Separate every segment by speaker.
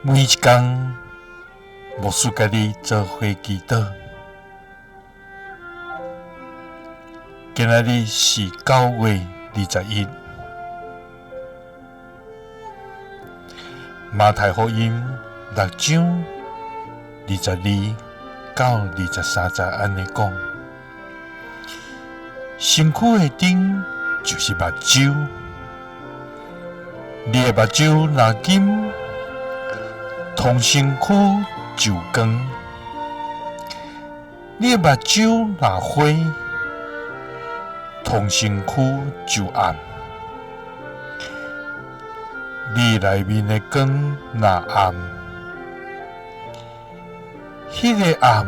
Speaker 1: 每一工，牧師佮你做伙祈禱。今仔日是9月21，馬太福音六章22到23節按呢講：身軀的燈就是目睭，你的目睭若金，統身軀就光；你的目睭若花，統身軀就暗。你內面的光若暗，彼個暗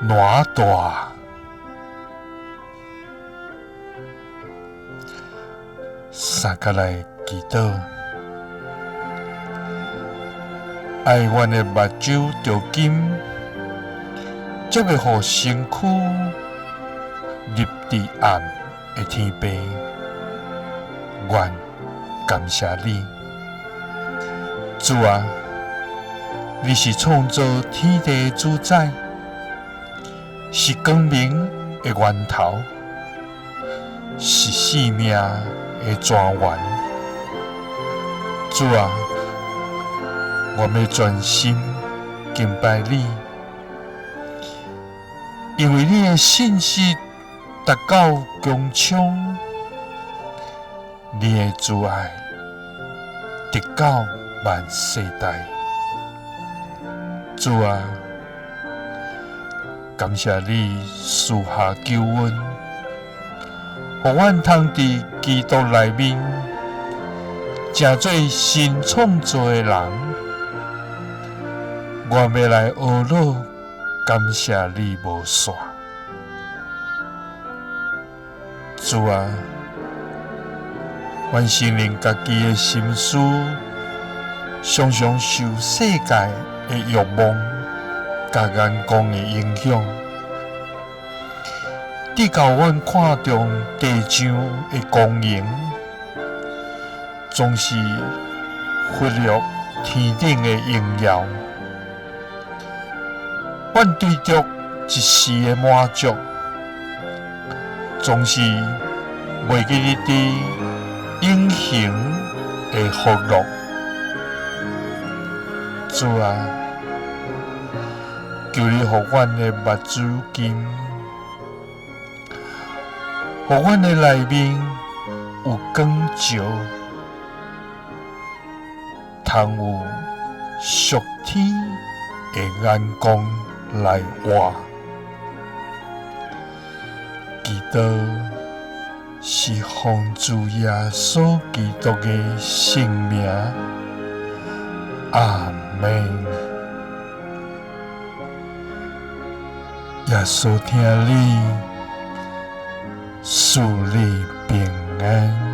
Speaker 1: 偌大！三跤來祈禱。愛阮的目睭著金，才袂予身軀入佇暗的天父。阮感謝你，主啊，你是創造天地的主宰，是光明的源頭，是生命的泉源。主啊，我欲全心敬拜你，因為你的信實達到穹蒼，你的慈愛直到萬世代。主啊，感謝你賜下救恩，予阮通佇基督內面成做新創造的人。我欲來呵咾感謝你無煞。主啊，阮承認家己的心思常常受世界的欲望佮眼光的影響，直到阮看重地上的光榮，總是忽略天頂的榮耀。阮對著一時的滿足，總是袂記得佇永恆的福樂。主啊，求你予阮的目睭金，予阮的內面有光照，通有屬天的眼光來活。祈禱是奉主耶穌基督的聖名，阿們。耶穌疼你，賜你平安。